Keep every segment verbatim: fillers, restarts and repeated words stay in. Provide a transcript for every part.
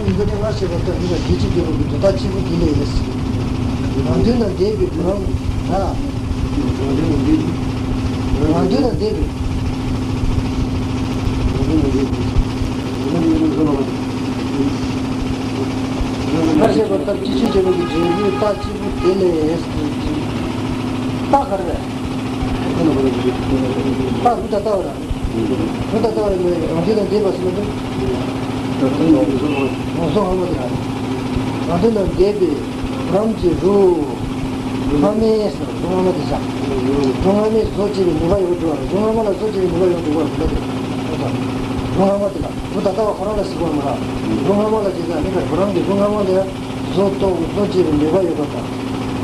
འདི་ནི་སྔར་བཤད་པ་ལྟར་ཡིན་ལ། དེ་ཅི་འདོད་པ་གི་དོན་དག་གཅིག་པུ་དེ་ལས་ཡིན། རང་དོན་དང་འདས་པའི་བུ་རམ་ལ། རང་དོན་དང་འདས་པའི། སྔར་བཤད་པ་ལྟར་ཅི་ཕྱིར་བྱེད་པ་གི་འབྲས་བུའི་རྟགས་གཅིག་པུ་དེ་ལས་ཡིན། རྟགས་ག་རེ་རེད། རྟགས་རུ་ད་ལྟ་བ་ར། རུ་ད་ལྟ་བ་ལས་རང་དོན་དང་འདས་པ་ཟེར་ན། རང་བཟོ་སྔ་མ་དེ་ར། རང་དོན་དང་འདས་པའི་བུ་རམ་གྱི་རུ། སྔ་མའི་ཟེར་རུ་སྔ་མ་དེ་བཞག་རུ་སྔ་མའི་བཟོ་བྱས་པའི་ནུས་པ་ཡོད་པར་འགྲོ་བ་རེད། རུ་སྔ་མ་ལ་བཟོ་བྱས་པའི་ནུས་པ་ཡོད་པར་འགྲོ་བ་རེད། རུ་སྔ་མ་དེ་ལ་རུ་ད་ལྟ་བ་ཁོ་རང་ལ་གཟིགས་པ་མ་རེད། རུ་སྔ་མ་ལ་བྱས་ཙང་ནི་བུ་རམ་གྱི་རུ་སྔ་མ་ལ་བཟོ་ལྟོ་བཟོ་བྱས་པའི་ནུས་པ་ཡོད་པ་དང་།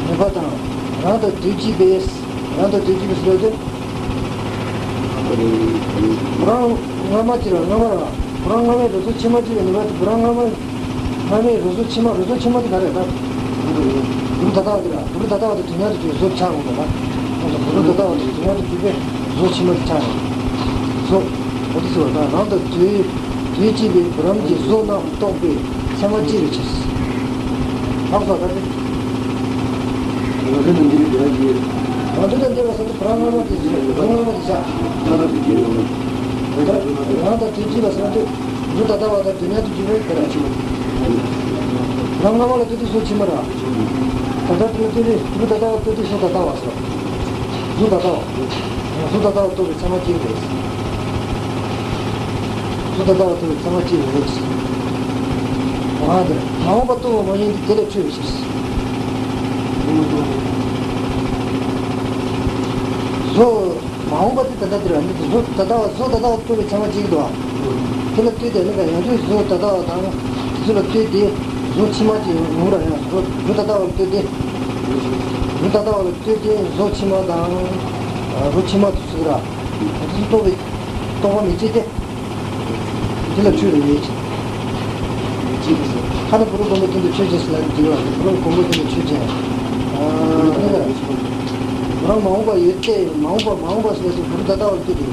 ནུས་པ་དང་། རང་དང་དུས་གཅིག་པའི། རང་དང་དུས་གཅིག་པའི་ཟེར་ཏེ། བུ་རམ་སྔ་མ་གཅིག་ལ་སྔ་མ་ར། བུ་རམ་སྔ་མའི་རུ་གཟུགས་ཕྱི་མ་གཅིག་པའི་ནུས་པ་དེ། བུ་རམ་སྔ་མ། སྔ་མའི་རུ་གཟུགས་ཕྱི་མ། རུ་གཟུགས་ཕྱི་མ་དེ་ག་རེ་རེད་ད། རུ་ད་ལྟ་བ་དེ་ར། རུ་ད་ལྟ་བ་དེ་དུས་མཉམ་དུ་གཅིག་པའི་གཟུགས་ཆགས་འོང་དང་། རུ་ད་ལྟ་བ་དེ་དུས་མཉམ་དུ་གཅིག་པའི་གཟུགས་ཕྱི་མ་དེ་ཆགས་ཡོང་། གཟུགས། འོ་དེ་ཟེར་བ་དང་། རང་དང་དུས། དུས་གཅིག་པའི་བུ་རམ་གྱི་གཟུགས་རྣམས་རྟོགས་པའི་ཚད་མ་སྐྱེ་བའི་ཕྱིར། ལགས་སོ། ད་དེ། རང་དོན་དང་འདས་པའི་བུ་རམ་གྱི། རང་དོན་དང་འདས་པ་ཟེར་དུས་བུ་རམ་སྔ་མ་དེ་བཞག་རང་དང་དུས་གཅིག་པ་ཟེར་ན་དེ། རུ་ད་ལྟ་བ་དང་དུས་མཉམ་དུ་གཅིག་པའི་བུ་རམ་ཕྱི་མ་དེ། བུ་རམ་སྔ་མ་ལ་ལྟོས་ཏེ་གཟུགས་ཕྱི་མ་ར། ད་ལྟ་དེ་ལ་ལྟོས་ཏེ། རུ་ད་ལྟ་བ་ལ་ལྟོས་ཏེ་གཟུགས་ད་ལྟ་བ་ཟེར། གཟུགས་ད་ལྟ་བ། གཟུགས་ད་ལྟ་བ་རྟོགས་པའི་ཚད་མ་སྐྱེ་བའི་ཕྱིར། གཟུགས་ད་ལྟ་བ་རྟོགས་པའི་ཚད་མ་སྐྱེ་བའི་ཕྱིར། འོ་དེ་མ་འོངས་པ་རྟོགས་པ་མ་ཡིན་ཏེ། དེ་ལས་འཕྲོས་པའི་ཕྱིར། གཟུགས་མ་འོངས་པ་དེ་ད་ལྟ་དེ་ར། ནི་གཟུགས་ད་ལྟ་བ། གཟུགས་ད་ལྟ་བ་རྟོགས་པའི་ཚད་མ་སྐྱེ་གི་འདུག་བ། དེ་ལ་ལྟོས་ཏེ་ནི་ག་ཡང་དུས་གཟུགས་ད་ལྟ་བ་དང་། དེ་ཚོ་ལ་ལྟོས་ཏེ་གཟུགས་ཕྱི་མ་ཅིག་ཡོང་ར། ཡང་གཟུགས་གཟུགས་ད་ལྟ་བ་ལ་ལྟོས་ཏེ། གཟུགས་ད་ལྟ་བ་ལ་ལྟོས་ཏེ་གཟུགས་ཕྱི་མ་དང་། རུ་ཕྱི་མ་དེ་ཚོ་ར། དེ་ཚོ་རྟོགས་པའི་རྟོགས་པ་མི་སྐྱེ་སྟེ། དེ་ལ་འཕྲོས་པའི་ཡིད་ཀྱིས། ཁ་ན་བུ་རུ་སྒོམ་པའི་སྟེང་དུ་ཆོས་ཅན་ཟེར་ལབ་དེ་བ། བུ་རུ་སྒོམ་པའི་སྟེང་དུ་ཆོས་ཅན། ཨ་ནི་ལ་བུ་རམ་མ་འོངས་པ་ཡོད་དེ། མ་འོངས་པ། མ་འོངས་པ་ཟེར་ཏེ་བུ་རུ་ད་ལྟ་བ་ལ་ལྟོས་ཏེ། ད་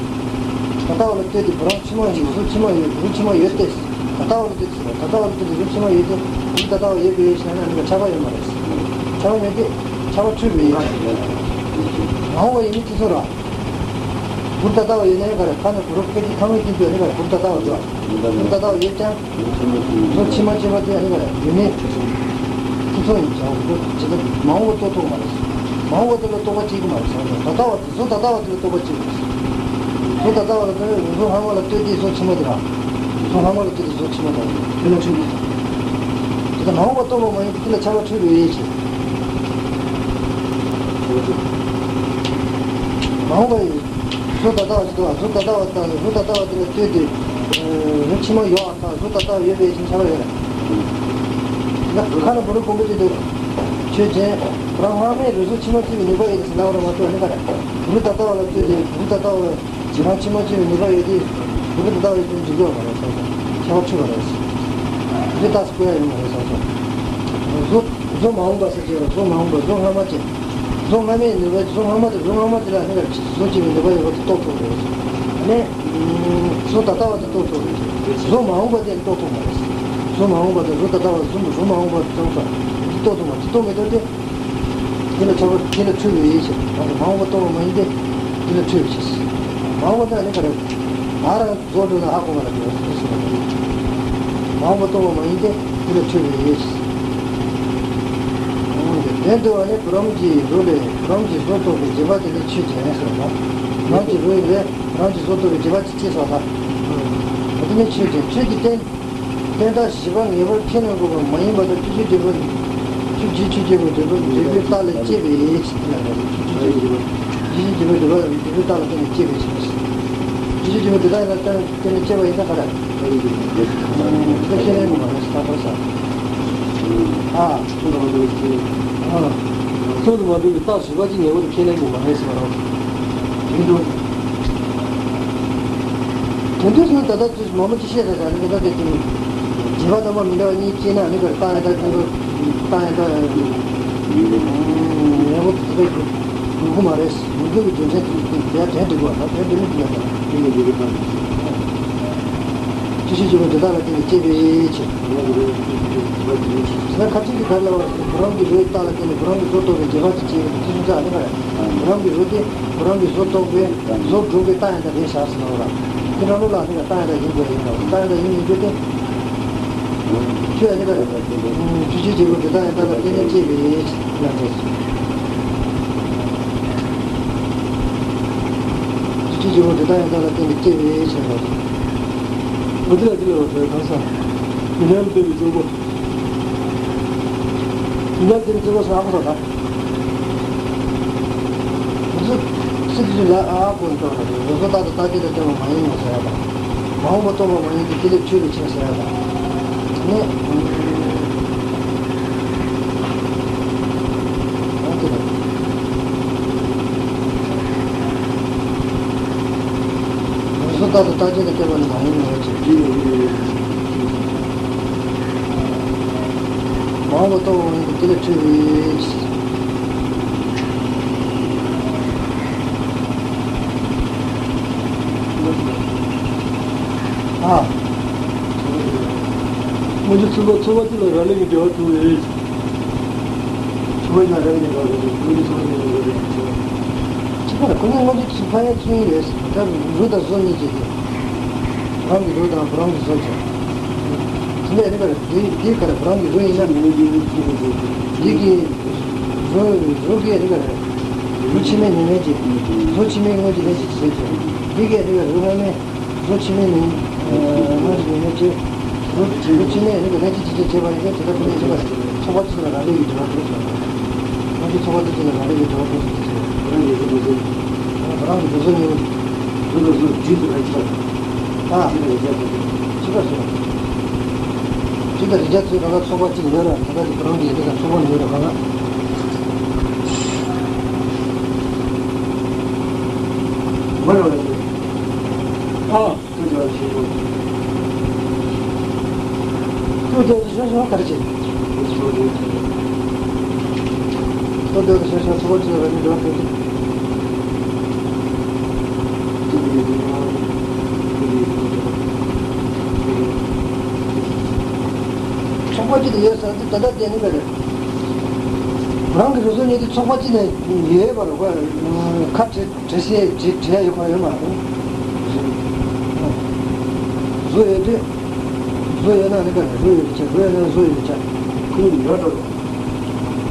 ལྟ་བ་ལ་ལྟོས་ཏེ་བུ་རམ་ཕྱི་མ་ཡོད། གཟུགས་ཕྱི་མ་ཡོད། གཟུགས་ཕྱི་མ་ཡོད་དེ། ད་ལྟ་བ་ལ་ལྟོས་ཏེ་ཟེར། ད་ལྟ་བ་ལ་ལྟོས་ཏེ་གཟུགས་ཕྱི་མ་ཡོད་དེ། གཟུགས་ད་ལྟ་བ་ཡོད་པའི་ཕྱིར་ན་ནི་ཁྱབ་པ་ཡོད་མ་རེད། ཁྱབ་པ་མེད་དེ། ཁྱབ་པ་འཕྲོས་པའི་ཡིད་ཀྱིས། མ་འོངས་པ་ཡིན་མིན་དེ་ཚོ་ར། གཟུགས་ད་ལྟ་བ་ཡོད་ན་ཡང་ག་རེ། ཁ་ན་བུ་རུ་སྐད་ཅིག་ཐ་མའི་སྟེང་དུ་ནི་ག་རེ། གཟུགས་ད་ལྟ་བ་འདུག་གཟུགས་ད་ལྟ་བ་ཡོད་ཀྱང་། གཟུགས་ཕྱི་མ་སྐྱེ་བ་དེ་ནི་ག་རེ། ཡོད་མེད་ཁྱབ་སོང་ཡིན་ཀྱང་། གཟུགས་ཇི་ལྟར་མ་འོངས་པ་རྟོགས་ཐུབ་མ་རེད། མ་འོངས་པ་དེ་ལ་རྟོགས་པ་སྐྱེ་གི་མ་རེད། ད་ལྟ་བ་དེ། གཟུགས་ད་ལྟ་བ་དེ་ལ་རྟོགས་པ་སྐྱེ་གི་རེད། གཟུགས་ད་ལྟ་བ་ལ་ལྟོས། གཟུགས་སྔ་མ་ལ་ལྟོས་ཏེ་གཟུགས་ཕྱི་མ་དེ་ར། གཟུགས་སྔ་མ་ལ་ལྟོས་ཏེ་གཟུགས་ཕྱི་མ་དེ་ར། དེ་ལ་འཕྲོས་ནས། དེ་ལྟར་མ་འོངས་པ་རྟོགས་པ་མ་ཡིན་ཏེ། དེ་ལ་ཁྱབ་པ་འཕྲོས་པའི་ཡིད་ཀྱིས། མ་འོངས་པ་ཡིན། གཟུགས་ད་ལྟ་བ་ཞིག་འདུག་བ། གཟུགས་ད་ལྟ་བ་དང་། གཟུགས་ད་ལྟ་བ་དེ་ལ་ལྟོས་ཏེ། རུ་ཕྱི་མ་ཡོད་པ་དང་། གཟུགས་ད་ལྟ་བ་ཡོད་པའི་ཕྱིར་ཁྱབ་པ་ཡོད། ད་ཁ་ན་བུ་རུ་སྒོམ་པའི་སྟེང་དུ་ཆོས་ཅན། བུ་རམ་སྔ་མའི་རུ་གཟུགས་ཕྱི་མ་སྐྱེ་བའི་ནུས་པ་ཡོད་དེ་ཟེར་ལབ་པ་ར་མ་གཏོགས་ནི་ག་རེ། བུ་རུ་ད་ལྟ་བ་ལ་ལྟོས་ཏེ་བུ་རུ་ད་ལྟ་བ་རང་ཕྱི་མ་སྐྱེ་བའི་ནུས་པ་ཡོད་དེ། བུ་རུ་ད་ལྟ་བ་ཡོད་དེ་འཇིག་ཡོད་མ་རེད་ཟེར་སོང་། ཁྱབ་པ་འཕྲོས་པ་རེད། དེ་ལྟ་སུ་གོ་ཡ་ཡོད་མ་རེད་ཟེར་སོང་། གཟུགས་གཟུགས་མ་འོངས་པ་ཟེར་གྱི་ཡོད་རེད། གཟུགས་མ་འོངས་པ། གཟུགས་སྔ་མ་ཅན། གཟུགས་སྔ་མའི་ནུས་པ། གཟུགས་སྔ་མ་དེ། གཟུགས་སྔ་མ་དེ་ལ་ནི་ག་རེ། གཟུགས་སྐྱེ་བའི་ནུས་པ་ཡོད་པ་དེ་རྟོགས་ཐུབ་རེད། ཨ་ནི་གཟུགས་ད་ལྟ་བ་དེ་རྟོགས་ཐུབ་རེད། གཟུགས་མ་འོངས་པ་དེ་རྟོགས་ཐུབ་མ་རེད། གཟུགས་མ་འོངས་པ་དེ། གཟུགས་ད་ལྟ་བ། གཟུགས་གཟུགས་མ་འོངས་པ་དེ་རྟོགས་ཐུབ། དེ་རྟོགས་ཐུབ་མ། དེ་རྟོགས་མི་ཐུབ་སྟེ། དེ་ལ་ཁྱབ་པ། དེ་ལ་འཕྲོས་པའི་ཡིད་ཀྱིས། མ་འོངས་པ་རྟོགས་པ་མ་ཡིན་ཏེ། དེ་ལ་འཕྲོས་པའི་ཕྱིར། མ་འོངས་པ་དེ་ནི་ག་རེ། ང་རང་རྫོགས་འགྲོ་ན་ཧ་གོ་བ་ལ་འགྲོ་ཟེར་བ་དེ། མ་འོངས་པ་རྟོགས་པ་མ་ཡིན་ཏེ། དེ་ལ་འཕྲོས་པའི་ཡིད་ཀྱིས། དོན་བསྡུ་བ་ནི། བུ་རམ་གྱི་རུ་ལས་བུ་རམ་གྱི་གཟུགས་རྟོགས་པའི་རྗེས་དཔག་དེ་ལས་ཆོས་ཅན་ཟེར་བ། བུ་རམ་གྱི་རུ་ལས་བུ་རམ་གྱི་གཟུགས་རྟོགས་པའི་རྗེས་དཔག་ཅིག་སྐྱེས་སོ་ད། དེ་ནི་ཆོས་ཅན། ཆོས་ཀྱི་རྟེན། རྟེན་དག་བཞི་པ་ངེས་པར་ཁས་ལེན་དགོས་པ་མ་ཡིན་པ་དང་། སྤྱོད་བྱེད་བརྗོད་པ། སྤྱོད་བྱེད་ཆོས་ཅན་པའི་འབྲས་བུ། འབྲས་བུའི་རྟགས་ལས་སྐྱེས་པའི་ཕྱིར་ལ་རེད། སྤྱོད་བྱེད་བརྗོད་པ། སྤྱོད་བྱེད་བརྗོད་པའི་འབྲས་བུ་ལ་འབྲས་བུའི་རྟགས་ལ་བརྟེན་ནས་སྐྱེས་པའི་ཕྱིར། སྤྱོད་བྱེད་བརྗོད་པའི་འབྲས་རྟགས་ལ་བརྟེན་ནས་སྐྱེས་པ་ཡིན་ན་ག་རེ། དེ་ཁས་ལེན་དགོས་པ་རེད། ད་ག་རེ་ཟེར། ཨ། ཚུལ་དུ་མ་འདུ་བའི་རྟགས་བཞི་པ་ཅིག་ངེས་པར་དུ་ཁས་ལེན་དགོས་པ་རེད་ཟེར་བ་རེད། ཡིན་འགྲོ། དོན་དུ་སོང་ད་ལྟ་ཚུལ་མང་པོ་ཅིག་བཤད་ས་ས་ནི་ད་ལྟ་དེ་དུས་རྗེས་དཔག་དང་པོ་མི་འདྲ་བ་གཉིས་སྐྱེས་ན་ནི་ག་རེ། རྟགས་ཡང་དག་ཀུན་ཏུ་རྟགས་ཡང་དག་ཡག་པོ་དེ་འདྲ་ཡོང་གི་མ་རེད། མི་འདུག་གི་རྒྱུ་མཚན་དེ་དེ་དེ་དོན་དུ་དགོས་ན་དོན་དུ་མི་དགོས་ན། སྤྱོད་བྱེད་བརྗོད་པའི་འབྲས་རྟགས་ལ་བརྟེན་ནས་སྐྱེས་པའི་ཕྱིར། ད་ཁ་ཅིག་གིས་ག་རེ་ལབ་པ་རེད། བུ་རམ་གྱི་རོའི་རྟགས་ལ་བརྟེན་ནས་བུ་རམ་གྱི་བཟོ་རྟོགས་པའི་རྗེས་དཔག་ཅིག་བྱེད་ཀྱི་འདུག་དེ་སུ་ཆགས་ནི་ག་རེད། བུ་རམ་གྱི་རོ་དེ་བུ་རམ་གྱི་བཟོ་རྟོགས་པའི་བཟོ་སྒྲུབ་པའི་རྟགས་ཡང་དག་རེད་བཞག་ཟེར་ལབ་པ་རེད། དེ་རང་ལུགས་ལ་ནི་ག་རྟགས་ཡང་དག་ཡིན་དགོས་ཡིན་ལབ་རེད། རྟགས་ཡང་དག་ཡིན་མིན་དེ་སྟེ། ཆོས་ཡང་ནི་ག་རེད། ཆོས་ཅན་བྱེད་པོ་དེ་རྟགས་ཡང་དག་ལ་བརྟེན་ནས་སྐྱེས་པའི་ལབ་རེད། ཆོས་ཅན་བྱེད་པོ་དེ་རྟགས་ཡང་དག་ལ་བརྟེན་ནས་སྐྱེས་པའི་ལབ་རེད། འོ་དེ་ལ་དེ་ལ་རོ་དེ་གང་ཟག་མི་སྣང་ལ་ལྟོས་པའི་གཙོ་བོ། ཡིན་ན་དེ་ནི་བརྩི་བ་ས་ཨ་ཁོ་ཐག་ད། འདི་ཚོ་སྲིད་ཀྱི་ལ་ཨ་ཁོ་ནི་ཐོག་ལ་རེད། རོ་སོ་རྟག་ཏུ་རྟག་ཅན་དུ་སྟོན་པ་མ་ཡིན་ནོ་ཟེར་ཡ་དང་། མ་འོངས་པ་རྟོགས་པ་མ་ཡིན་ཏེ་དེ་ལས་འཕྲོས་པའི་ཕྱིར་ཟེར་ཡ་དང་། ནི། ཨ་དེ་རེད། རོ་སོ་རྟག་ཏུ་རྟག་ཅན་དུ་སྟོན་པ་ནི་མ་ཡིན་ནོ་ཅེས། མ་འོངས་པ་རྟོགས་པ་མ་ཡིན་ཏེ་དེ་ལས་འཕྲོས་པའི། ཨ། སྔོན་གྱི་ཚོགས་པ་ཚོགས་པ་གཅིག་ལ་རག་ལས་ཀྱི་འབྲེལ་བ་གྲུབ་པས། ཚོགས་པ་གཅིག་ལ་རག་ལས་ཀྱི་འབྲེལ་བ་གྲུབ་པས། སྔོན་གྱི་ཚོགས་པ་གཅིག་ལ་རག་ལས་ཀྱི་འབྲེལ་བ་གྲུབ་པས། གཅིག་པ་ལ་ཁོ་ནི་སྔོན་གྱི་ཚོགས་པ་ཡང་ཚུལ་གཉིས་རེད། ད་རོ་དང་བཟོ་གཉིས་ཀྱི་དེ། བུ་རམ་གྱི་རོ་དང་བུ་རམ་གྱི་བཟོ་བྱས། དེ་ནས་ཨ་ནི་ག་རེ་འདི་འདི་ག་རེ་བུ་རམ་གྱི་རོ་ཡིན་ན། འདི་གི་རོ་རོ་གི་ཨ་ནི་ག་རེ་རོ་ཕྱི་མའི་ཉེར་ལེན་གྱི། རོ་ཕྱི་མའི་དངོས་ཀྱི་ལན་གཅིག་བྱེད་ཀྱི། འདི་གི་ཨ་ནི་ག་རེ་རོ་སྔ་མའི་རོ་ཕྱི་མའི་ལན་སྔོན་གྱི་ཉེར་ལེན་གྱི། རོ་རོ་ཕྱི་མའི་ཨ་ནི་ག་ལན་གཅིག་བྱེད་ཀྱི་བྱས་པ་ཡིན་ན་དེ་ལྟར་ཁོ་ནའི་ཨ་ནི་ག་རེ་ཚོགས་པ་གཅིག་ལ་རག་ལས་ཀྱི་འབྲེལ་བ་གྲུབ་སོང་། སྔོན་གྱི་ཚོགས་པ་དེ་གཅིག་ལ་རག་ལས་ཀྱི་འབྲེལ་བ་གྲུབ་སོང་ཟེར། བུ་རམ་གྱི་རོ་སོ་གཉིས་པོ། རོ་དང་བཟོ་རྒྱུད་དུ་རེག་བྱ། ཨ། རྒྱུད་དུ་རེག་བྱ་དེ། ཅི་ལ་ཟེར། རྒྱུད་དུ་རེག་བྱ་ཚོའི་གང་ག་ཚོགས་པ་གཅིག་ཡོད་ར། ད་ལྟ་གི་བུ་རམ་གྱི་ཡི་གེ་དང་ཚོགས་པ་ཡོད་ར་གང་ག། མ་རེད་བ་ལ་ཟེར། ཨ། ཚོགས་པ་ཡོད་ར་ཞེས་པ། ཚོགས་པ་ཡོད་ར་ཞེས་པ་ག་རེ་བྱེད། ཚོགས་པ་ཡོད་ར་ཞེས་པ་ཚོགས་པ་གཅིག་ལ་རག་ལས་འབྲེལ་བ་གྲུབ་སྟེ། ཚོགས་པ་གཅིག་ཏུ་ཡོད་ཟེར་ན་ད་ལྟ་དེ་ནི་མ་རེད། རང་གི་རོ་སོ་གཉིས་དེ་ཚོགས་པ་གཅིག་ནས་ཡོད་པ་རེད་པ། ཁ་བྲལ་བྲལ་སའི་བྲལ་བྲལ་ཡོད་པ་ཡོད་མ་རེད། བཟོ་ཡོད་དུས། བཟོ་ཡོད་ན་ནི་ག་རེ་རོ་ཡོད་པའི་ཆ། རོ་ཡོད་ན་བཟོ་ཡོད་པའི་ཆ། ཁོ་གཉིས་འབྲེལ་བ་འགྲོ་རེད།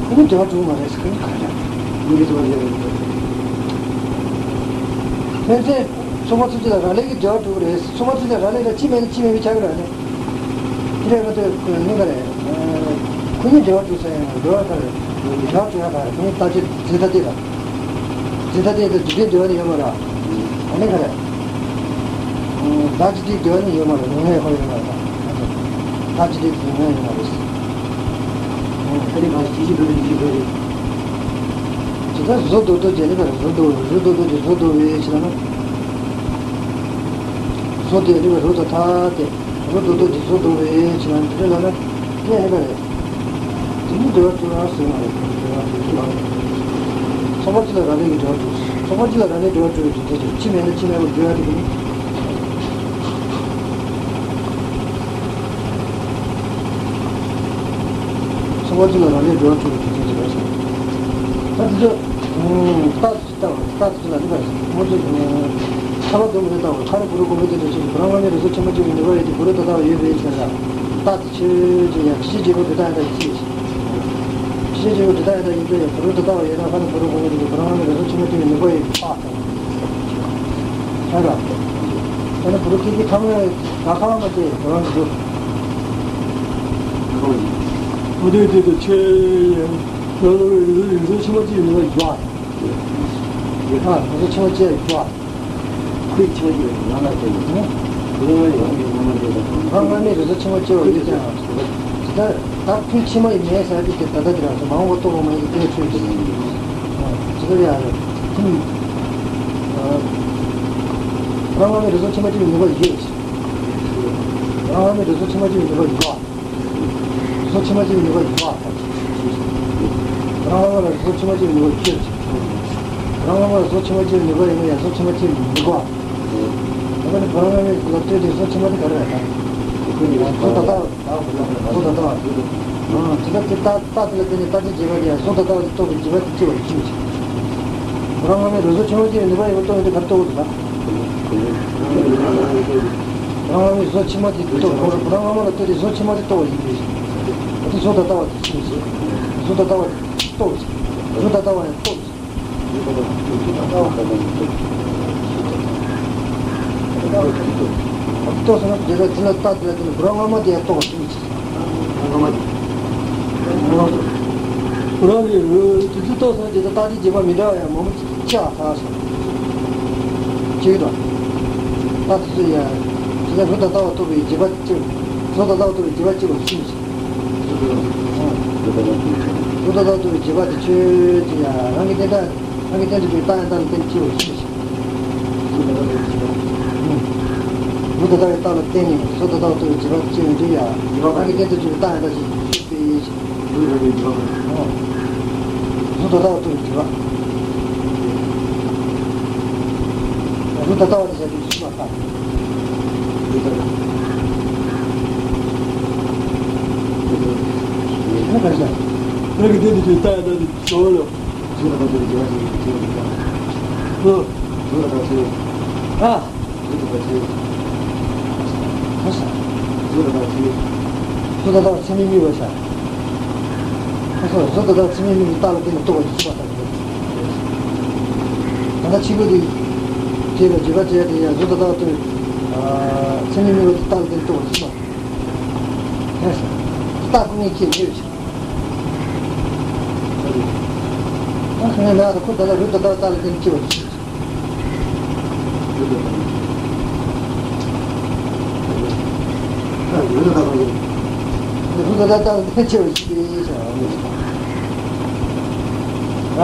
ཁོ་གཉིས་འབྲེལ་བ་འགྲོ་མ་རེད་ཟེར། ཁོ་གཉིས་ག་རེ་རེད། གཉིས་ཀྱི་ཚོགས་པ་ཡོད་རེད། ཕན་ཚུན་ཚོགས་པ་ཚོ་གཅིག་ལ་རག་ལས་ཀྱི་འབྲེལ་བ་གྲུབ་རེད། ཚོགས་པ་ཚོ་གཅིག་ལ་རག་ལས་ལ་གཅིག་མེད་ན་གཅིག་མེད་པའི་ཆ་གི་རེད་ནི། དེ་རེད་མ་གཏོགས་ནི་ག་རེ། ཁོ་གཉིས་འབྲེལ་བ་གྲུབ་ས་ཡིན་ན་འབྲེལ་བ་ག་རེ། འབྲེལ་བ་གྲུབ་ཡ་ག་རེ། ཁོ་གཉིས་རྟག་ཆད་རྫས་ཐ་དད་ར། རྫས་ཐ་དད་དང་རྫས་ཐ་དད་འབྲེལ་བ་ནི་ཡོད་མ་རེད། ཨ་ནི་ག་རེ། བདག་གཅིག་སྒྲིལ་འབྲེལ་བ་ནི་ཡོད་མ་རེད། ལུང་ལས་ཁོ་ཡོད་མ་རེད། བདག་གཅིག་སྒྲིལ་ལུང་ལས་ཡོད་མ་རེད། ཨ་ནི་ག་རེ་ཇི་ལྟར་བཟོ་འདོད་འདོད་ཀྱི་ནི་ག་རེ། བཟོ་འདོད་བཟོ་འདོད་འདོད་ཀྱི་བཟོ་འདོད་པའི་ཕྱིར་ན། བཟོ་དེ་ནི་ག་རེ་རོ་དང་ཐ་དད། བཟོ་འདོད་འདོད་ཀྱི་བཟོ་འདོད་པའི་ཕྱིར་ན་དེ་ལ་ན། དེ་ནི་ག་རེ། དེ་ནི་འབྲེལ་བ་གྲུབ་ར་ཟེར་མ་རེད། འབྲེལ་བ་གྲུབ་ཚུལ་ལ། ཚོགས་པ་གཅིག་ལ་རག་ལས་ཀྱི་འབྲེལ་བ་གྲུབ། ཚོགས་པ་གཅིག་ལ་རག་ལས་འབྲེལ་བ་གྲུབ་པའི་རྒྱུ་མཚན་ཅི། གཅིག་མེད་ན་གཅིག་མེད་པར་འགྱུར་བ་དེ་གི་ནི། ཚོགས་པ་གཅིག་ལ་རག་ལས་འབྲེལ་བ་གྲུབ་པའི་རྒྱུ་མཚན་ཅི་རེད་ཟེར། ད་དེ་ཚོ། རྟགས་ལྟ་བ། རྟགས་ཅི་ལ་ནི་ག་རེ། ཁོ་ཚོས་ཁ་བ་དུ་མ་ལས་ལྟ་བ། ཁ་རི་བུ་རུ་གོང་མའི་རྟེན་དུ་ཆོས་ཀྱི་བུ་རམ་སྔ་མའི་རོ་སོ་ཕྱི་མ་གཅིག་པའི་ནུས་པ་ཡོད་དེ་བུ་རུ་ད་ལྟ་བ་ཡོད་པའི་ཕྱིར་ར། རྟགས་ཀྱི་ཆོས་ཅན་ཡང་ཕྱི་ཕྱིར་བྱེད་པོ་དེ་དག་ཡང་དག་ཡིན་ཚུལ། ཕྱི་ཕྱིར་བྱེད་པོ་དེ་དག་ཡང་དག་ཡིན་ཚུལ་ཡང་བུ་རུ་ད་ལྟ་བ་ཡོད་ན་ཁ་རི་བུ་རུ་གོང་མའི་རྟེན་དུ་བུ་རམ་སྔ་མའི་རོ་སོ་ཕྱི་མ་གཅིག་པའི་ནུས་པ་ཡོད་པ་དང་། ཧ་ར། ད་ནི་བུ་རུ་ཁྱེད་ཀྱིས་ཁ་མ་ད་ཁ་མ་དེ་བུ་རམ་གྱི་རོ། བུ་རུ་དེ་དུ་ཆོས་ཡང་ལ་ལ་བའི་རོ་སོ་ཕྱི་མ་གཅིག་པའི་ནུས་པ་ཡོད་པ། ཡོད་ཐག་རོ་སོ་ཕྱི་མ་གཅིག་ཡོད་པ། ཁོའི་ཕྱི་མ་གཅིག་ཡོད་ན་ལ་དེ་ཡོད་ན། ཁོའི་ཡོད་ན་ཡོད་ན་དེ་དང་། རང་སྔ་མའི་རོ་སོ་ཕྱི་མ་གཅིག་པ་ཡོད་ཀྱང་། ད་ད་ཁོའི་ཕྱི་མ་ཡི་མེད་ཟེར་དེ་དེ་ད་ལྟ་དེ་རང་སོ་མ་འོངས་པ་རྟོགས་པ་མ་ཡིན་གྱི་དེ་ཆོས་ཅན། ཇི་ལྟར་ཡང་རེད། རང་སྔ་མའི་རོ་སོ་ཕྱི་མ་གཅིག་པའི་ནུས་པ་ཡོད། རང་སྔ་མའི་རོ་སོ་ཕྱི་མ་གཅིག་པའི་ནུས་པ་ཡོད། རོ་སོ་ཕྱི་མ་གཅིག་པའི་ནུས་པ་ཡོད་པ་དང་། རང་སྔ་མ་ལ་རོ་སོ་ཕྱི་མ་གཅིག་པའི་ནུས་པ་ཡོད་ཅིང་། རང་སྔ་མ་ལ་རོ་སོ་ཕྱི་མ་གཅིག་པའི་ནུས་པ་ཡོད་ན་ཡང་རོ་སོ་ཕྱི་མ་གཅིག་པའི་ནུས་པ། ད་ནི་བུ་རམ་སྔ་མའི་ལ་ལྟོས་ཏེ་རོ་སོ་ཕྱི་མ་དེ་ག་རེ་རེད་ད། རོ་ད་ལྟ་བ། རོ་ད་ལྟ་བ། ཨ། དེ་ལྟ་དེ་ལྟ་རྟགས་དེ་ལ་བརྟེན་ནས་རྟགས་ཅན་བྱས་པ་དེ་ཡང་གཟུགས་དང་ལྟ་བ་དེ་རྟོགས་པའི་བྱས་པ་དེ་སྐྱེ་བ་ཡིན་ཞེས། རང་སྔ་མའི་རིགས་གཟུགས་ཆེན་པོ་སྐྱེ་བའི་ནུས་པ་ཡོད་པ་རྟོགས་ཡོང་དུས་ག་རེ་རྟོགས་དགོས་འདུག་ག་རང་སྔ་མའི་གཟུགས་ཆེན་པོ་དེ་རྟོགས་དགོས། རང་སྔ་མ་ལ་ལྟོས་ཏེ་གཟུགས་ཆེན་པོ་དེ་རྟོགས་པ་ཡིན་པས། དེ་གཟུགས་དང་ལྟ་བ་དེ་ཆེན་པོ་ཞེས། གཟུགས་དང་ལྟ་བ་དེ་རྟོགས་ཞེས། གཟུགས་དང་ལྟ་བ་ཡང་རྟོགས་ཞེས། རྟོགས་སོང་ན་དེ་ལ་དེ་ལ་རྟགས་དེ་ལ་དེ་ནི་རང་སྔ་མ་དེ་ཡང་རྟོགས་པ་ཞིག་མི་བྱེད། རང་གི་རོ་དེ་ཚོ་རྟོགས་སོང་དེ་ལ་རྟགས་དེ་བྱས་པ་མི་འདྲ་བ་ཡང་མང་པོ་ཅིག་ཆགས་ཚར་སོང་། ཅིག་དང་། རྟགས་དེ་ཚོ་ཡང་དེ་ལ་རོ་ད་ལྟ་བ་རྟོགས་པའི་བྱས་པ་གཅིག་རོ་ད་ལྟ་བ་རྟོགས་པའི་བྱས་པ་གཅིག་པ་ཞིག་མི་བྱེད། རོ་ད་ལྟ་བ་རྟོགས་པའི་བྱས་པ་དེ་ཆོས་ཅིག་ཡང་རང་གི་བསྟན་བཏགས། རང་གི་སྟེང་དུ་གྱུར་པའི་རྟགས་ཡང་དག་ལ་བརྟེན་ནས་སྐྱེ་བ་ཞིག་མི་བྱེད། རོ་ད་ལྟ་བའི་རྟགས་ལ་བརྟེན་ནས་གཟུགས་དང་ལྟ་བ་རྟོགས་པའི་བྱས་པ་སྐྱེ་བའི་འདུན་ཡང་རང་གི་སྟེང་དུ་གྱུར་པའི་རྟགས་ཡང་དག་ཅིག་ཞུགས་པའི་ཕྱིར། གཟུགས་དང་ལྟ་བ་རྟོགས་པའི་བྱས་པ། གཟུགས་དང་ལྟ་བ་དེ་བྱ་དུས་ཞུགས་པ་དང་། རང་གི་སྟེང་དུ་གྱུར་པའི་རྟགས་ཡང་དག་ཅིག་ཞུགས་པ་ལ། གཟུགས་དང་ལྟ་བ་རྟོགས་པའི་བྱས་པ་ཞིག་ཡིན་པའི་ཕྱིར་རོ། གཟུགས་དང་ལྟ་བ་ཚད་མེད། ཨ། གཟུགས་དང་ལྟ་བ་ཚད་མེད། གཟུགས་དང་ལྟ་བ་ཚད་མེད། གཟུགས་དང་ལྟ་བ་ཚད་མས་དམིགས་པ་བྱ། ཨ་སོ། གཟུགས་དང་ལྟ་བ་ཚད་མས་དམིགས་པའི་རྟགས་ལ་བརྟེན་ནས་རྟོགས་པ་ཞིག་ཞུགས་པ་ལྟ་བུ། ད་ལྟ་ཕྱི་རྒོལ་དེ་བྱས་ལ་བརྗོད་པ་བྱས་ཏེ་ཡང་གཟུགས་དང་ལྟ་བ་རྟོགས་པའི་ཚད་མས་དམིགས་པ་དེ་རྟགས་ལ་བརྟེན་ནས་རྟོགས་པ་ཞིག་ཞུགས་པ། རྟགས་དེ་ངས་ཁྱེད་མེད་པ་བྱ། ད་ཁ་ནས་ལ་ད་ཁོ་ད་ལ་རུ་ད་ལྟ་ལྟ་ལ་བརྟེན་སྐྱེ་བ་ཞིག་རུ་ད་ལྟ་ལྟ་ལ་བརྟེན་སྐྱེ་བ་ཞིག་རེད། རུ་ད་ལྟ་ལྟ་ལ་བརྟེན་སྐྱེ་བ་ཞིག་རེད་ཟེར་བ་རེད། ར།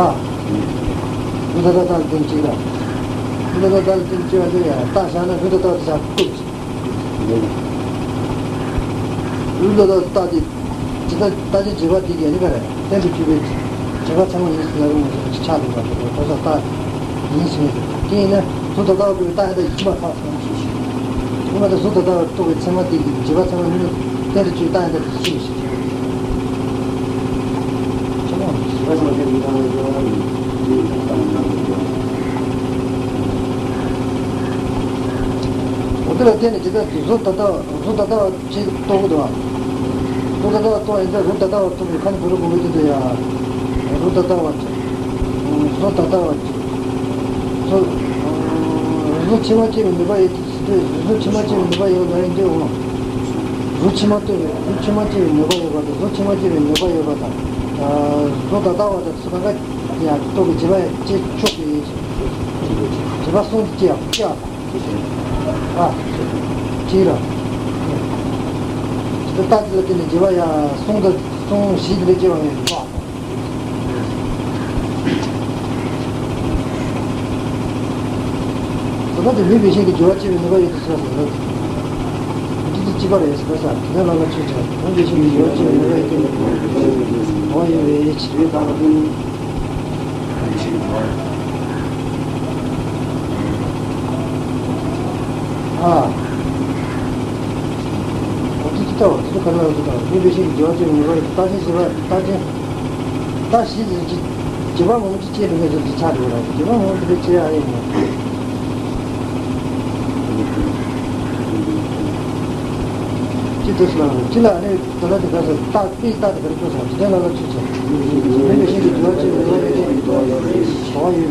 རུ་ད་ལྟ་ལྟ་ལ་བརྟེན་སྐྱེ་བ། རུ་ད་ལྟ་ལྟ་ལ་བརྟེན་སྐྱེ་བ་དེ་ཡང་རྟགས་བཞག་ན་རུ་ད་ལྟ་ལྟ་བཞག་དགོས་ཞིག་རུ་ད་ལྟ་ལྟ་དེ། ཇི་ལྟར་རྟགས་ཅན་བྱས་པ་དེ་གས་ནི་ག་རེ་གཏན་དུ་གྱུར་པའི་བྱས་པ་ཚད་མ་ཡིན་ཟེར་ན་རུང་མ་ཟེར་ཆགས་འདུག་པ་དེ་གོ་ས་རྟགས་ཡིན་ཟེར་ནས་དེ་ཡིན་ན་གཟུགས་དང་ལྟ་བ་རྟོགས་པའི་རྟགས་ཡང་དག་ཡིན་པར་ཐལ་ཟེར་ན་ཞེས་བཤད། དེ་མ་ཐག་གཟུགས་དང་ལྟ་བ་རྟོགས་པའི་ཚད་མ་དེ་གས་བྱས་པ་ཚད་མ་ཡིན་ན་གཏན་དུ་གྱུར་རྟགས་ཡང་དག་ཡིན་ཞེས་བཤད། ཆ་ཚང་བྱས་པ་ཚད་མ་གཏན་དུ་གྱུར་རྟགས་ཡང་དག་ཡིན། འོ་དེ་ལ་བརྟེན་ནས་ཇི་ལྟར་གཟུགས་དང་ལྟ་བ་གཟུགས་དང་ལྟ་བ་ཅེས་རྟོགས་ཀྱི་འདུག་བ། གཟུགས་དང་ལྟ་བ་རྟོགས་ཡིན་ཙང་རུ་ད་ལྟ་བ་རྟོགས་པའི་ཁ་ནས་བུ་རུ་གོང་གི་དུས་སུ་ཡང་། རུ་ད་ལྟ་བ། གཟུགས་ད་ལྟ་བ། གཟུགས། གཟུགས་ཕྱི་མ་སྐྱེ་བའི་ནུས་པ་ཡོད་དེ་གཟུགས་ཕྱི་མ་སྐྱེ་བའི་ནུས་པ་ཡོད་མ་ཡིན་ཏེ་འོང་། གཟུགས་ཕྱི་མ་ལྟོས་ནས་གཟུགས་ཕྱི་མ་སྐྱེ་བའི་ནུས་པ་ཡོད་པ་དང་གཟུགས་ཕྱི་མ་སྐྱེ་བའི་ནུས་པ་ཡོད་པ་དང་། གཟུགས་དང་ལྟ་བ་དང་སུ་གང་ག་ཡང་རྟོགས་པའི་བྱས་པ་ཡང་སྐྱེ་ཆོག་པའི། བྱས་པ་གསུམ་དུ་སྐྱེ་ཡང་སྐྱེ་བ་དང་། ཨ། ཅི་ར། ཇི་ལྟར་རྟགས་དེ་ལ་བརྟེན་ནས་བྱས་པ་ཡང་གསུང་དང་གསུང་བཞི་དེ་ལས་སྐྱེ་བ་ཡང་ཡོད་པ། ད་ལྟ་དེ་མེད་པའི་ཤིང་གི་སྦྱོར་བ་སྐྱེ་བའི་ནུས་པ་ཡོད་དུ་ཟེར་བ་ཟེར་ལ། འདི་དེ་གཅིག་པ་རེད་ཟེར་བ་ཟེར་དེ་ནས་ལ་ལ་ཆོས་ཅན་མེད་པའི་ཤིང་གི་སྦྱོར་བ་སྐྱེ་བའི་ནུས་པ་ཡོད་དུ་ཟེར་བ་ཡོད་པའི་ཕྱིར། ཨ། འོ་དེ་ཅི་ལྟ་བ་དེ་ཚོ་ག་ལ་རེད་ལྟ་བ་མེད་པའི་ཤིང་གི་སྦྱོར་བ་སྐྱེ་བའི་ནུས་པ་ཡོད་དུ་རྟགས་ཅན་བྱས་པ་རྟགས་ཅན། རྟགས་བཞི་ཟེར་གྱི། བྱས་པ་མང་པོ་ཅིག་སྐྱེས་འགྲོ་མཁན་ཚོ་ཅིག་ཆགས་འགྲོ་ར་བྱས་པ་མང་པོ་དེ་འདྲ་སྐྱེ་ཡག་ཡིན་ནོ། ཅི་ཐུབ་སོང་ཅི་ལ་ནི་དོ་ན་དེ་ག་ཚོད་རྟགས་པའི་རྟགས་དེ་ག་རེ་ཐུབ་སོང་དེ་འདྲ་ལ་ལ་ཆུད་ཟེར། མེད་པའི་ཤིང་གི་སྦྱོར་བ་སྐྱེ་བའི་ནུས་པ་ཡོད་དེ། དོ་བ་ཡོད་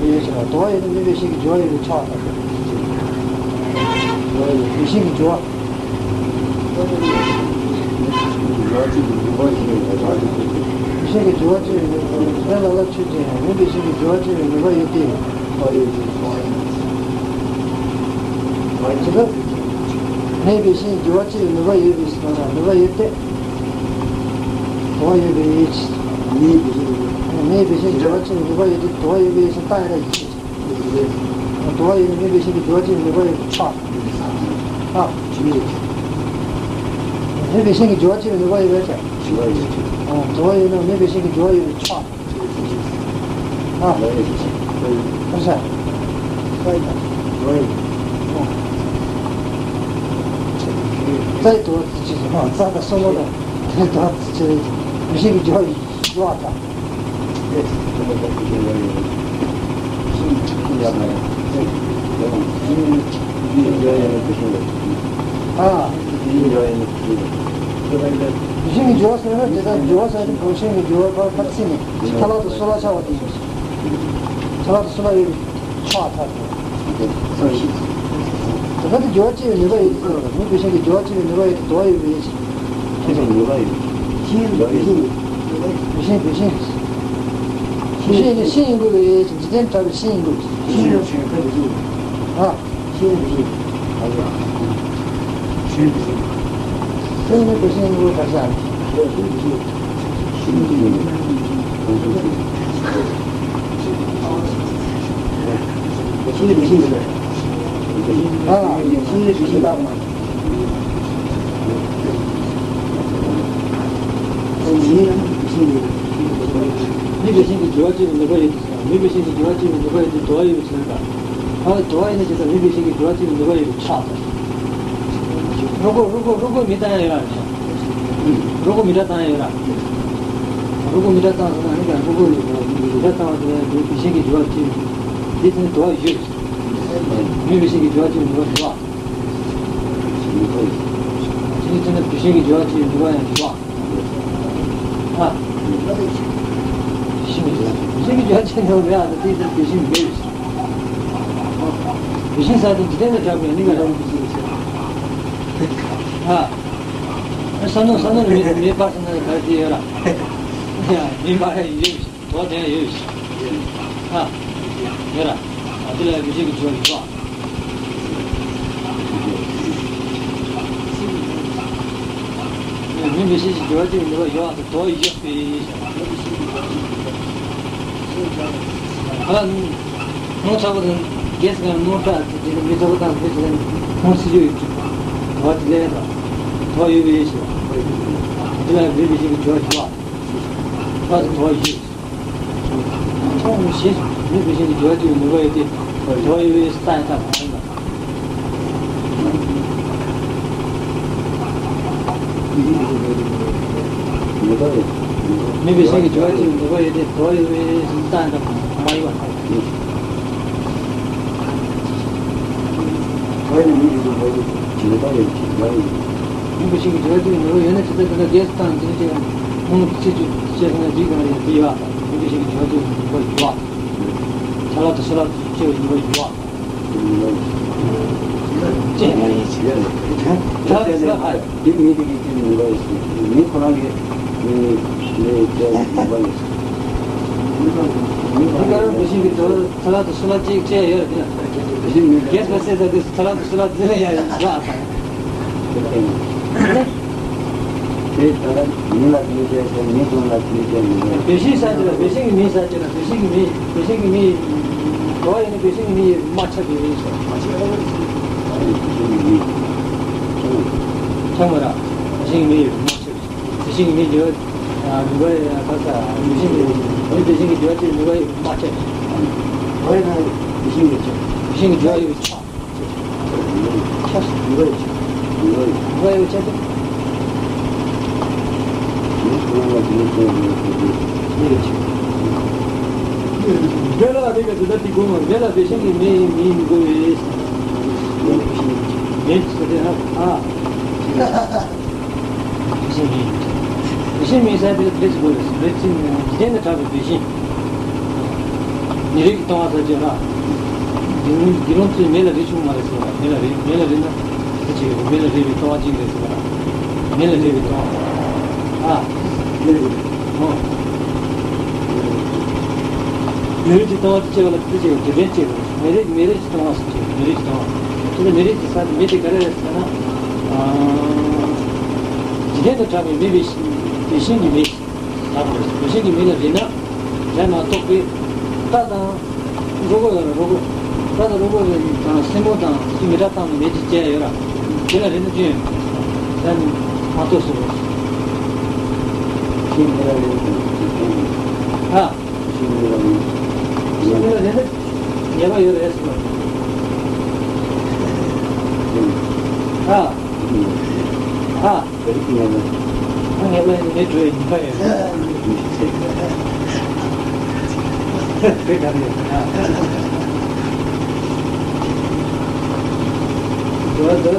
པའི་ཕྱིར་ར། དོ་བ་ཡོད་ན་མེད་པའི་ཤིང་གི་སྦྱོར་བ་ཡོད་པའི་ཆ་ལྟ་བུ། མེད་པའི་ཤིང་གི་སྦྱོར་བ། ཤིང་གི་སྦྱོར་བ་ཅི་ཡིན་ནོ། དེ་ལ་ལ་ཆོས་ཅན་ཡང་མེད་པའི་ཤིང་གི་སྦྱོར་བ་ཅི་ཡིན་ནུས་པ་ཡོད་དེ། ཇི་ལྟར། མེད་པའི་ཤིང་གི་སྦྱོར་བ་ཅི་ཡིན་ནུས་པ་ཡོད་པའི་ཕྱིར་ན་ནུས་པ་ཡོད་དེ། དོ་བ་ཡོད་པའི་ཕྱིར། མེད་པའི་ཤིང་གི་སྦྱོར་བ་ཅི་ཡིན་ནུས་པ་ཡོད་དེ་དོ་བ་ཡོད་པའི་ཕྱིར་རྟགས་ཡང་དག་ཡིན། དོ་བ་ཡོད་ན་མེད་པའི་ཤིང་གི་སྦྱོར་བ་ཅི་ཡིན་ནུས་པ་ཡོད་པའི་ཆ། ཨ། མེད་པའི་ཤིང་གི་སྦྱོར་བ་ཅི་ཡིན་ནུས་པ་ཡོད་པའི་ཕྱིར། ཨ། དོ་བ་ཡོད་ན་མེད་པའི་ཤིང་གི་སྦྱོར་བ་ཡོད་པའི་ཆ། ཨ། ཨ། རྩ་ཡི་དོ་བ་ཅི་ཡིན་ནོ། རྩ་དང་གསུམ་པོ་དང་དེ་དོ་བ་ཅི་ཡིན། བུད་ཤིང་གི་སྦྱོར་བ་ཡོད་པ་དང་། ཨ། བུད་ཤིང་གི་སྦྱོར་བ་ཟེར་ན་དེ་ལྟར་སྦྱོར་བ་ཟེར་ན་བུད་ཤིང་གི་སྦྱོར་བ་ཕར་ཕར་ཕྱིན་ནས་ཆ་ལག་ཏུ་གསོལ་བ་བྱ་བ་དེ་ཡིན། ཆ་ལག་ཏུ་གསོལ་བ་ཡོད་པའི་ཕྱོགས་ཐ་དད། དེ་ལྟར་དུ་སྦྱོར་བ་སྐྱེ་བའི་ནུས་པ་ཡོད་དེ། མིང་འབུད་ཤིང་གི་སྦྱོར་བ་སྐྱེ་བའི་ནུས་པ་ཡོད་དེ། དུ་བ་ཡོད་པའི་ཡིད་ཀྱི། ཤིང་གི་ནུས་པ་ཡོད། ཤིང་འབུད་ཤིང་། བུད་ཤིང་བུད་ཤིང་། བུད་ཤིང་ནི་ཤིང་ཡིན་དགོས་པའི་ཡིད་ཀྱི། འཇིག་རྟེན་དྲ་བའི་ཤིང་ཡིན་དགོས། ཤིང་ཡོད་ཤིང་འབུད་ཤིང་། ཨ། ཤིང་འབུད་ཤིང་། ཨ་ཡ། ཤིང་འབུད་ཤིང་། ཤིང་ནི་འབུད་ཤིང་ཡིན་དགོས་པའི་བསྒྲགས་བྱ། ཤིང་འབུད་ཤིང་། ཤིང་འབུད་ཤིང་། ཤིང་འབུད་ཤིང་། ཨ། ཤིང་འབུད་ཤིང་བཏགས་མ། མིང་འབུད་ཤིང་ཡིན། མིང་འབུད་ཤིང་གི་སྦྱོར་བ་སྐྱེ་བའི་ནུས་པ་ཡོད་དེ། མིང་འབུད་ཤིང་གི་སྦྱོར་བ་སྐྱེ་བའི་ནུས་པ་ཡོད་དེ། དུ་བ་ཡོད་པའི་ཕྱིར་དང་། ཨ། དུ་བ་ཡིན་ན་ཇི་ལྟར་མིང་འབུད་ཤིང་གི་སྦྱོར་བ་སྐྱེ་བའི་ནུས་པ་ཡོད་པའི་ཕྱིར་དང་། རུས་ཁོག་རུས་ཁོག་རུས་ཁོག་མི་བཏགས་ཡ་ཡོད་ར། རུས་ཁོག་མི་བཏགས་ཡ་ཡོད་ར། རུས་ཁོག་མི་བཏགས་བཏགས་སོང་ན་ནི་ཀྱང་རུས་ཁོག་མི་བཏགས་བཏགས་པ་དེ་ལ་མིང་འབུད་ཤིང་གི་སྦྱོར་བ་སྐྱེ་བའི། དེ་ཚེ་དུ་བ་ཡོད། མིང་འབུད་ཤིང་གི་སྦྱོར་བ་སྐྱེ་བའི་ནུས་པ་ཡོད། དེ་ནི་བུད་ཤིང་གི་སྦྱོར་བ་སྐྱེ་བའི་ནུས་པ་ཡང་ཡོད། ཨ། བུད་ཤིང་གི་སྦྱོར་བ་སྐྱེ་བའི་ནུས་པ་ཡོད། བུད་ཤིང་གི་སྦྱོར་བ་སྐྱེ་བའི་ནུས་པ་ཡོད། ཨ། དེ་ལྟར་བུད་ཤིང་མེད། བུད་ཤིང་ཟེར་དེ་འཇིག་རྟེན་དང་འདྲ་བའི་གནས་སྐབས་ལ་བུད་ཤིང་ཟེར། ཨ། བསམ་མནོ་བསམ་མནོ་ལ་མེ་མེ་སྤར་སོང་ན་ག་རེ་བྱེད་ཡོད་ར། ཡ། མེ་སྤར་ཡ་ཡོད། དོ་དེ་ཡང་ཡོད། ཨ། ཡོད་ར། ཨ། དེ་ལ་བུད་ཤིང་གི་སྦྱོར་བ་ཡོད། མིང་འབུད་ཤིང་གི་སྦྱོར་བ་སྐྱེ་བའི་ནུས་པ་ཡོད་དེ། དོ་ཡོད་པའི། ཨ། རླུང་ཚ་པོ་དང་། རྒྱས་སུ་གང་རླུང་དྲག་དེ་དེ་མི་ཚ་པོ་དང་དེ་དེ་རླུང་སྲིད་ཇུས་ཡོད་ཀྱི། དོ་དེ་ལས་དང་། དོ་ཡོད་པའི་ཞེས། དེ་ལ་མིང་འབུད་ཤིང་གི་སྦྱོར་བ་ཡོད། ཨ། དོ་ཡོད། ཁོང་ཞེས་མིང་འབུད་ཤིང་གི་སྦྱོར་བ་སྐྱེ་བའི་ནུས་པ་ཡོད་དེ། དོ་ཡོད་པའི་རྟགས་ཡང་དག་མ་ཡིན་པ། མིང་འབུད་ཤིང་གི་སྦྱོར་བ་སྐྱེ་བའི་ནུས་པ་ཡོད་དེ། དོ་ཡོད་པའི་རྟགས་ཡང་དག་མ་ཡིན་པ། མིང་འབུད་ཤིང་གི་སྦྱོར་བ་སྐྱེ་བའི་ནུས་པ་ཡོད་དེ། དོ་ཡོད་པའི་རྟགས་ཡང་དག་མ་ཡིན་པ། མིང་འབུད་ཤིང་གི་སྦྱོར་བ་སྐྱེ་བའི་ནུས་པ་ཡོད་ན་ཇི་ལྟར་དེ་ལ་རྒྱས་སུ་བཏང་དེ་ནི་ཅི་ཡང་མིང་ཚིག་གཅིག་བཤད་ན་འགྲིག་གམ། ཡང་དེ་ཡོད། མིང་འབུད་ཤིང་གི་སྦྱོར་བ་སྐྱེ་བའི་ནུས་པ་ཡོད། ཆ་ལག་དང་ཆུ་ལག་ཏུ་སྐྱེ་བའི་ནུས་པ་ཡོད། ཅེས་ན་ཡིན་ཞེས། ད་ད་ད། དེ་མིང་དེ་གི་སྐྱེ་བའི་ནུས་པ་ཡོད། མིང་ཁོ་རང་གི་མིང་མིང་སྐྱེ་བའི་ནུས་པ་ཡོད། མིང་ག་རང་བུད་ཤིང་གི་སྦྱོར་བ། ཆ་ལག་དང་ཆུ་ལག་ཅེས་བྱས་ཡོད་རེད། རྒྱས་པ་ཟེར་ད་དེ་ཆ་ལག་དང་ཆུ་ལག་དེ་ལ་ཡང་ཡོད། དེ་ལྟར་མིང་ལ་དེ་ནས་བྱས་ཏེ་མིང་གང་ལ་དེ་ནས་བྱས་མིང་ལ། བུད་ཤིང་ཟེར་དེ་ལ་བུད་ཤིང་གི་མིང་ཟེར་དེ་ལ་བུད་ཤིང་གི་མིང་། བུད་ཤིང་གི་མིང་གོ་བ་ཡིན་ན་བུད་ཤིང་གི་མིང་ཡོད་མ་ཁྱབ་པའི་རིགས་སོ། ཁྱབ་མ་ར། བུད་ཤིང་གི་མིང་ཡོད་མ་ཁྱབ། བུད་ཤིང་གི་མིང་ཡོད། ནུས་པ་ཡོད་ཁ་ས། བུད་ཤིང་གི་མིང་བུད་ཤིང་གི་འགྱུར་བ་ཅིག་ནུས་པ་ཡོད་མ་ཁྱབ། གོ་བ་ཡིན་ན་བུད་ཤིང་གི་ཁྱབ། བུད་ཤིང་གི་འགྱུར་བ་ཡོད་ཁྱབ། ཁྱབ་སོང་། ནུས་པ་ཡོད་ཁྱབ། ནུས་པ་ཡོད་ཁྱབ་སྟེ། ནུས་པ་ཡོད་ཁྱབ། མེ་ལ་རེག་པའི་དེ་ལྟར་དེ་སྒོམ་པ་མེ་ལ་བུད་ཤིང་གི་མིང་མིང་དགོས་པས། མེ་ཟེར་ཏེ་ཨ། བུད་ཤིང་མིང་། བུད་ཤིང་མིང་ཟེར་དེ་ལ་དེ་ཚོ་དགོས་རེད། རེད་ཅིང་འཇིག་རྟེན་དུ་གྲགས་པའི་བུད་ཤིང་། མི་རིགས་ཀྱི་ལྟ་བ་ཟེར་གྱི་ཡོད་ལ། དགེ་སློང་དགེ་སློང་ཚོས་མེ་ལ་རེག་ཆོག་མ་རེད་ཟེར་བ། མེ་ལ་རེག་མེ་ལ་རེག་ན་དེ་ཅིག་རེད། མེ་ལ་རེག་པའི་ལྟ་བ་ཅིག་རེད་ཟེར་བ། མེ་ལ་རེག་པའི་ལྟ་བ། ཨ། མེ་ལ་རེག་ཨོ། མི་རིགས་ཀྱི་ལྟ་བ་དེ་བྱས་པ་ལ་དེ་བྱས་པ་དེ་འདྲའི་བྱས་པ་མི་རིགས་མི་རིགས་ཀྱི་ལྟ་བ་ཟེར་གྱི་ཡོད། མི་རིགས་ཀྱི་ལྟ་བ། དེ་ནི་མི་རིགས་ཀྱི་ས་དེ་མི་དེ་ག་རེ་རེད་ཟེར་ན། ཨ། འཇིག་རྟེན་དུ་གྲགས་པའི་མི་བུད་ཤིང་བུད་ཤིང་གི་མིང་། ད་བུད་ཤིང་གི་མིང་ལ་རེག་ན་རེག་མ་གཏོགས་པའི་རྟ་དང་། རུས་ཁོག་ཡོད་ར། རུས་ཁོག་རྟ་དང་རུས་ཁོག་རེད་དང་སེན་མོ་དང་དེ་མི་འདྲ་བཏང་ནས་མེ་ཅིག་བཅད་ཡོད་ར། དེ་ལ་རེག་ན་སྐྱོན་ཡོད། ད་ནི་མ་གཏོགས་སུ་རེད། ཤིང་མི་ལ་རེག་ན་ཤིང་མི་ལ་རེག་ན་ཤིང་མི་ལ་རེག་ན་ཉེས་པ་ཡོད་རེད་ཟེར་བ། ཨ། ཨ། རིགས་ཀྱི་ཉེས་པ། ངེས་པ་ནི་འགྲོ་ཡི་ཉིན་པ་ཡོད། དེ་ག་རེ་ཡོད་ན། འགྲོ་འགྲོ་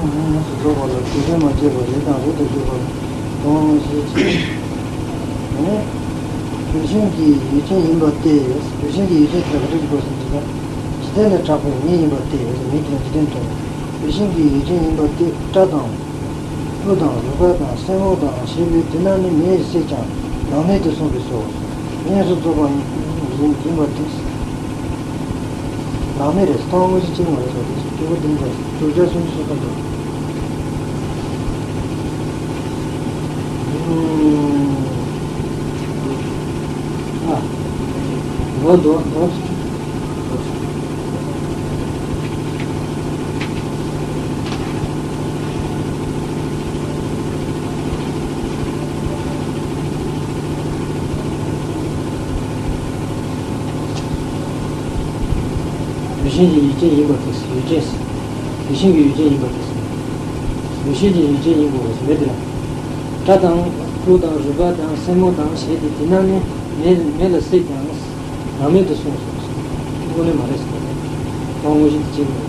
འགྲོ། ཡོངས་སུ་རྫོགས་པ་ལ་དུས་དྲན་མ་བྱས་པར་རིགས་དང་རུས་སུ་གྱུར་པ་ལ་དོན་ཞེས་བྱ། ནས། བུད་ཤིང་གི་ཡུལ་ཅན་ཡིན་པ་སྟེ། བུད་ཤིང་གི་ཡུལ་ཅན་དེ་ལ་ག་རེ་ཞིག་དགོས་སམ་ཞེ་ན། འཇིག་རྟེན་ལས་གྲགས་པའི་མི་ཡིན་པ་སྟེ། མི་དེ་ལ་འཇིག་རྟེན་དུ། བུད་ཤིང་གི་ཡུལ་ཅན་ཡིན་པ་སྟེ། སྐྲ་དང་། སྤུ་དང་རུས་པ་དང་སེན་མོ་དང་ཞེས་པའི་དེ་རྣམས་ནི་མེས་བསྲེགས་ཀྱང་ནང་མེད་དུ་སོང་བས་སོ། ཡོངས་སུ་རྫོགས་པ་ཡིན་ཡིན་པ་སྟེ། ནང་མེད་རེད། སྟོང་དངོས་གཞི་གཅིག་མ་རེད་ཟེར་བ་དེ་དྲུག་པོ་བདུན་པ་དྲུག་ཆ་སུམ་ཅུ་སོ་སོ་འདུག་ཨ། འགྲོ་འགྲོ་འགྲོ། བུད་ཤིང་གི་ཡུལ་ཅན་ཡིན་པ་དེ། ཡུལ་ཅན། བུད་ཤིང་གི་ཡུལ་ཅན་ཡིན་པ་དེ། བུད་ཤིང་གི་ཡུལ་ཅན་ཡིན་དགོས་པ་ཞིག་མེད་དེ་ལ། སྐྲ་དང་། སྤུ་དང་རུས་པ་དང་སེན་མོ་དང་ཞེས་ཏེ་དེ་རྣམས་ནི་མེ་མེ་ལ་བསྲེགས་ཀྱང་། ནང་མེད་དུ་སོང་སོང་། དངོས་གནས་མ་རེད་ཟེར་བ་རེད། སྟོང་དངོས་གཞི་དེ་གཅིག་རེད།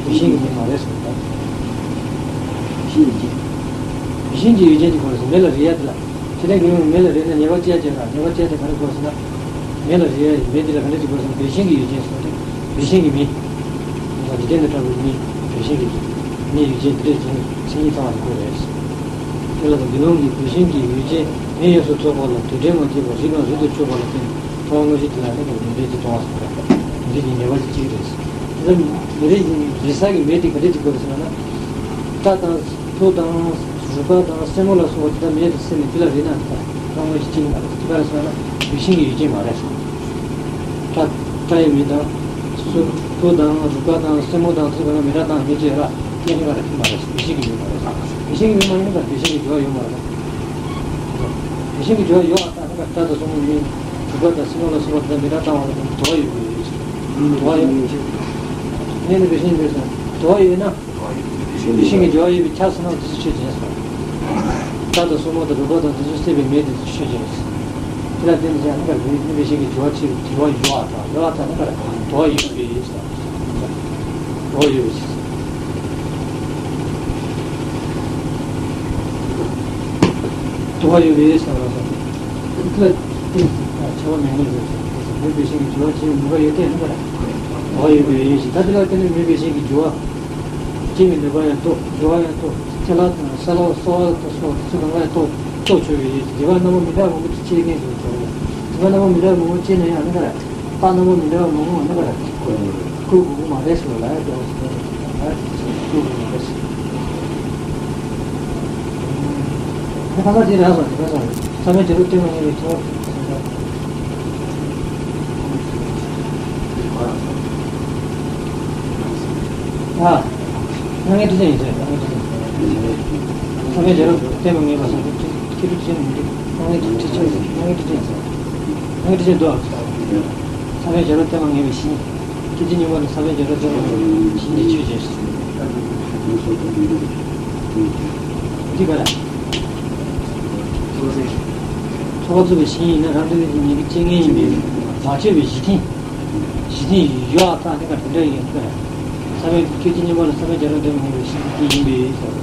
བུད་ཤིང་གི་མེ་མ་རེད་ཟེར་བ་རེད། བུད་ཤིང་གི་ཡུལ་ཅན་དེ་ག་རེ་ཟེར། མེ་ལ་རེག་ཡ་དེ་ལ། ཁྱེད་རང་གི་མེ་ལ་རེག་ན་ཉེས་པ་སྐྱེ་ཡ་ཅིག་རེད། ཉེས་པ་སྐྱེ་ཡ་དེ་ག་རེ་དགོས་ཟེར་ན། མེ་ལ་རེག་ཡ་ཡི་མེ་དེ་ལ་ག་འདྲ་ཅིག་དགོས་ཟེར་ན། བུད་ཤིང་གི་ཡུལ་ཅན་ཟེར་བ་རེད། བུད་ཤིང་གི་མེ། འཇིག་རྟེན་དུ་གྲགས་པའི་མེ། བུད་ཤིང་གི་མེ་ཡུལ་ཅན་དེ་འདྲ་ཅིག་མཚན་ཉིད་གཙང་བ་ཞིག་དགོས་རེད། དེ་ལ་དགེ་སློང་གིས་བུད་ཤིང་གི་ཡུལ་ཅན་མེ་ཡོངས་སུ་རྫོགས་པ་ལ་དུས་དྲན་མ་བྱས་པར་རིགས་དང་རུས་སུ་གྱུར་པ་ལ་བརྟེན་ནས་སྟོང་དངོས་གཞི་དེ་ལ་ནི་མེ་དེ་སྟོང་བ་ཟེར་བ་རེད། འདི་གི་ཉེས་པ་ཅིག་གཅིག་རེད། དེ་ལ་མེ་རེག་རེག་ས་གི་མེ་དེ་ག་འདྲ་ཅིག་དགོས་ཟེར་ན། སྐྲ་དང་། སྤུ་དང་། རུས་པ་དང་སེན་མོ་ལ་སོགས་པ་དེ་དག་མེ་དུ་བསྲེགས་ནས་དེ་ལ་རེག་ན། ཚང་མ་ཞིག་གཅིག་མ་རེད། གཅིག་པ་རེད་ཟེར་ན་རང་བཞིན་གྱི་ཡུལ་ཅན་མ་རེད། སྐྲ་སྐྲ་ཡི་མི་དང་། སོ་སོ་དང་རུས་པ་དང་སེན་མོ་དང་ཚུ་ག་ན་མི་ར་དང་མི་བཅས་ར་སྐྱེ་ནི་ག་རེ་མ་རེད། རང་བཞིན་གྱི་ཡུལ་མ་རེད། རང་བཞིན་གྱི་ཡུལ་མ་ཡིན་པར་རང་བཞིན་གྱི་འགྱུར་བ་ཡོད་མ་རེད། རང་བཞིན་གྱི་འགྱུར་བ་ཡོད་པ་དང་ནི་སྐྲ་དང་སོན་མོ་མི་རུས་པ་དང་སེན་མོ་ལ་སོགས་པ་དང་མི་ར་དང་བ་ལ་དང་འགྱུར་བ་ཡོད་པའི་ཡུལ་ཅན། འགྱུར་བ་ཡོད་པའི་ཡུལ་ཅན། གནས་ནི་རང་བཞིན་འགྱུར་བ་ཡོད་ན། རང་བཞིན་གྱི་འགྱུར་བ་ཡོད་པའི་ཆ་ཟེར་ན་དེ་ཚོ་ཆོས་ཅན་ཟེར། སྐྲ་དང་སོན་མོ་དང་རུས་པ་དང་དེ་ཚོ་སྲེད་པའི་མེ་དེ་ཚོ་ཆོས་ཅན་ཟེར། དེ་ལ་བརྟེན་ནས་ཀྱང་ནི་རང་བཞིན་གྱི་འགྱུར་བ་ཆེ་བའི་འགྱུར་བ་ཡོད་པ་དང་ཡོད་པ་དང་ནི་འགྱུར་བ་ཡོད་པའི་ཟེར། འགྱུར་བ་ཡོད་པའི་ཆ་ཟེར། འགྱུར་བ་ཡོད་པའི་ཟེར་བ་ལ་སོགས་པའི་དེ་ལ་བརྟེན་ནས་ཁྱབ་པ་མེད་ངེས་ཟེར། མེ་རང་བཞིན་གྱི་འགྱུར་བ་ཆེ་བའི་ནུས་པ་ཡོད་དེ་ནི་འགྱུར་བ་ཡོད་པའི་ཟེར། ད་དེ་ལ་བརྟེན་ནས་མེ་རང་བཞིན་གྱི་འགྱུར་བ། སྐྱེ་བའི་ནུས་པ་ཡང་རྟོགས། འགྱུར་བ་ཡང་རྟོགས། ཚེ་ལྷ་དང་སཱ་ལ་སོགས་པ་དང་སོགས་དེ་ཚོ་གང་ག་ཡང་རྟོགས། རྟོགས་ཆོག་པའི་ཡུལ་ཅན། སྡེ་པ་རྣམ་པ་མི་འདྲ་བ་མང་པོ་ཅིག་སྐྱེ་མཁན་ཞིག་ཆོག་གི། སྡེ་པ་རྣམ་པ་མི་འདྲ་བ་མང་པོ་སྐྱེས་ན་ཡང་ནི་ག་རེ། རྟགས་རྣམ་པ་མི་འདྲ་བ་མང་པོ་ནི་ག་རེ། བཀོད་དགོས་ཀྱི་མ་རེད་ཟེར་བ་ལ་ཡང་རྟོགས་ཟེར། ཨ་བཀོད་དགོས་མ་རེད་ཟེར། ད་ག་ས་དེ་རག་སོང་། དེ་ག་ས་རེད། ས་བོན་བྱེ་བྲག་སྟོན་པ་ངེས་པའི་ཚོགས། ཨ། སྣང་བའི་སྤྲོས་བྲལ་ཡིན་ཟེར། སྣང་བའི་སྤྲོས་བྲལ། ས་བོན་བྱེ་བྲག་སྟོན་པ་ངེས་པ་ཟེར་དུས་ཁྱེད་ཁྱེད་ཚོ་བྱེད་མི་འདུག་སྣང་བའི་སྤྲོས་བྲལ་ཟེར། སྣང་བའི་སྤྲོས་བྲལ་ཟེར། སྣང་བའི་སྤྲོས་བྲལ་འདུག་ས་བོན་བྱེ་བྲག་སྟོན་པ་ངེས་པའི་གཞི། སྐད་ཅིག་གཉིས་པ་ལ་ས་བོན་བྱེ་བྲག་སྟོན་པ་ངེས་པའི་གཞི་འདི་ཆོས་ཅན། འདི་ག་རེ། ཚོགས་རྫོགས་པའི་གཞི་ཡིན་ན་རང་དོན་གྱི་ཉིད་ཀྱི་སྐྱེ་ངེས་ཡིན་པས་མ་བཅོས་པའི་གཞི་རྟེན། གཞི་རྟེན་ཡོད་པ་དང་དེ་ག་དེ་འདྲ་ཡིན་པས། ས་བོན་སྐད་ཅིག་གཉིས་པ་ལ་ས་བོན་བྱེ་བྲག་སྟོན་པ་ངེས་པའི་གཞི་འདི་ཡིན་པས།